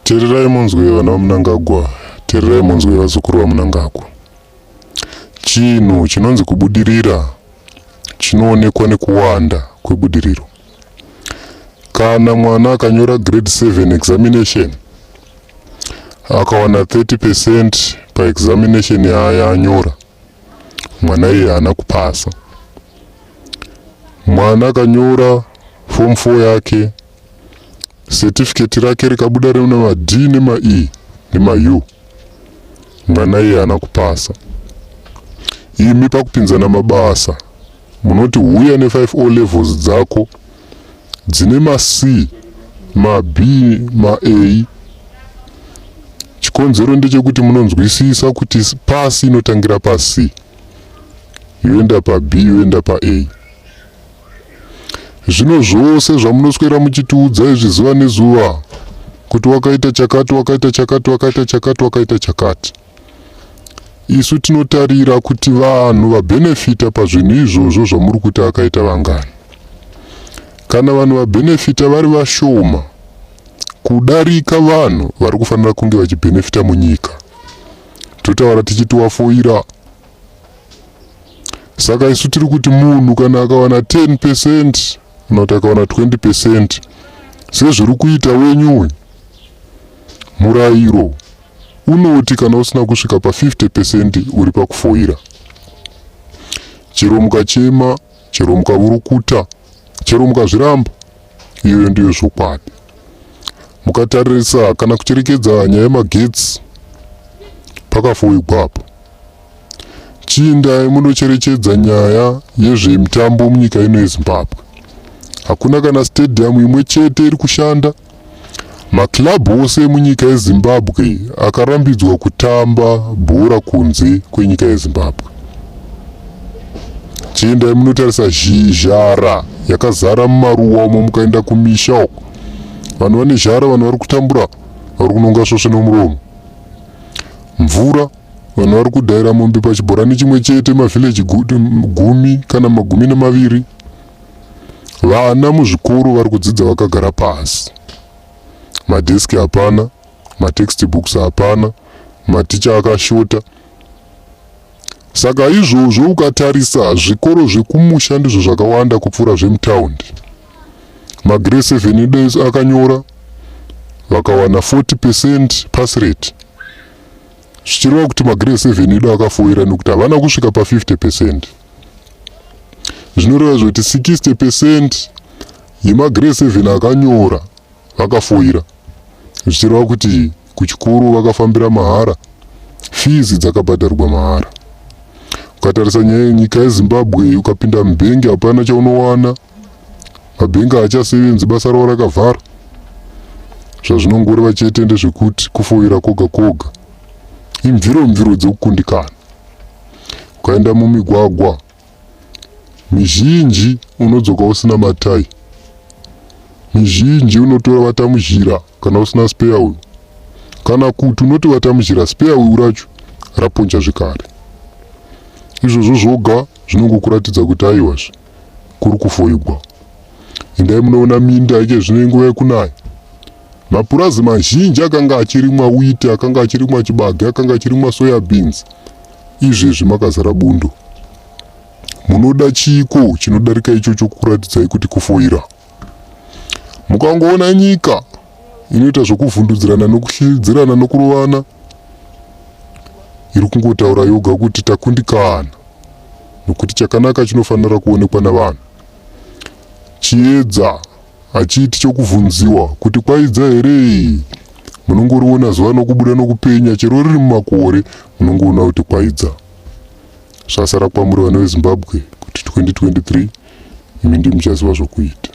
Tererai munzwe vana vaMnangagwa, tererai munzwe vazukuru vaMnangagwa. Chinhu chinonzi kubudirira chinoonekwa nekuwanda kwebudiriro. Kana mwana akanyora grade 7 examination akawana 30 percent paexamination yaanyora, mwana iye haana kupasa. Mwana akanyora form 4 yake certificate rake rikabuda rine ma-D nema-E nema-U, mwana iye haana kupasa. Imi pakupinzana mabasa munoti huya ne5 O levels dzako dzine ma-C, ma-B, ma-A. Chikonzero ndechekuti munonzwisisa kuti pasi inotangira pa-C yoenda pa-B yoenda pa-A. Zvino zvose zvamunoswera muchitiudza izvi zuva nezuva kuti wakaita chakati, wakaita chakati, wakaita chakati, wakaita chakati, isu tinotarira kuti vanhu vabhenefita pazvinhu izvozvo zvamuri kuti akaita vangani. Kana vanhu vabhenefita vari vashoma kudarika vanhu vari kufanira kunge vachibhenefita munyika, totaura tichiti wafoira. Saka isu tiri kuti munhu kana akawana 10 percent kana kuti akawana 20 percent sezviri kuita wenyu, murayiro unoti kana usina kusvika pa50 percent uri pakufoira. Chero mukachema, chero mukavurukuta, chero mukazviramba, iyoyo ndiyo zvokwadi. Mukatarisa kana kucherekedza nyaya yemagetsi, pakafoigwa apo. Chiindai munocherechedza nyaya yezvemitambo munyika ino yeZimbabwe. Hakuna kana stadium imwe chete iri kushanda. Maklabhu ose emunyika yeZimbabwe akarambidzwa kutamba bhora kunze kwenyika yeZimbabwe. Chiendai munotarisa zhara yakazara mumaruwa umo. Mukaenda kumisha uko, vanhu vane zhara, vanhu vari kutambura, vari kunonga svosve nomuromo. Mvura, vanhu vari kudhaira mombe pachibhorani chimwe chete, mavhileji 10 kana 12. Vana muzvikoro vari kudzidza vakagara pasi, madheski hapana, matextbooks hapana, maticha akashota. Saka izvozvo ukatarisa, zvikoro zvekumusha ndizvo zvakawanda kupfuura zvemutaundi. Magrade 7 edu akanyora vakawana 40% pass rate, zvichireva kuti magrade 7 edu akafoira nekuti havana kusvika pa50%. Zvinoreva zvekuti 60% yemagrade 7 akanyora vakafoira, zvichireva kuti kuchikoro vakafambira mahara, fees dzakabhadharwa mahara. Ukatarisa nyaya yenyika yeZimbabwe, ukapinda mubhengi hapana chaunowana, mabhengi haachasevenzi, basa ravo rakavhara. Zvazvinongoreva chete ndezvekuti kufoira koga koga, imviro mviro dzekukundikana. Ukaenda mumigwagwa mizhinji unodzoka usina matai, mizhinji unotora vatamuzhira kana usina spare wheel, kana kuti unoti vatamuzhira, spare wheel racho raponja zvekare. Izvozvo zvoga zvinongokuratidza kuti aiwazve kuri kufoigwa. Endai munoona minda ike zvino inguva yekunaya. Mapurazi mazhinji akanga achirimwa wheat, akanga achirimwa chibage, akanga achirimwa soya beans, izvezvi makazara bundo. Munoda chiko chinodarika ichocho kuratidzai kuti kufoira? Mukangoona nyika inoita zvokuvhundudzirana nokuhlidzirana nokurovana, iri kungotaura yoga kuti takundikana, nokuti chakanaka chinofanira kuonekwa navanhu. Chiedza hachiiti chokuvhunziwa kuti kwaidza here. Munongoriona zuva nokubuda nokupenya, chero riri mumakore munongoona kuti kwaidza. Zvasara kwamuri vana veZimbabwe kuti 2023 imi ndimuchaziva zvokuita.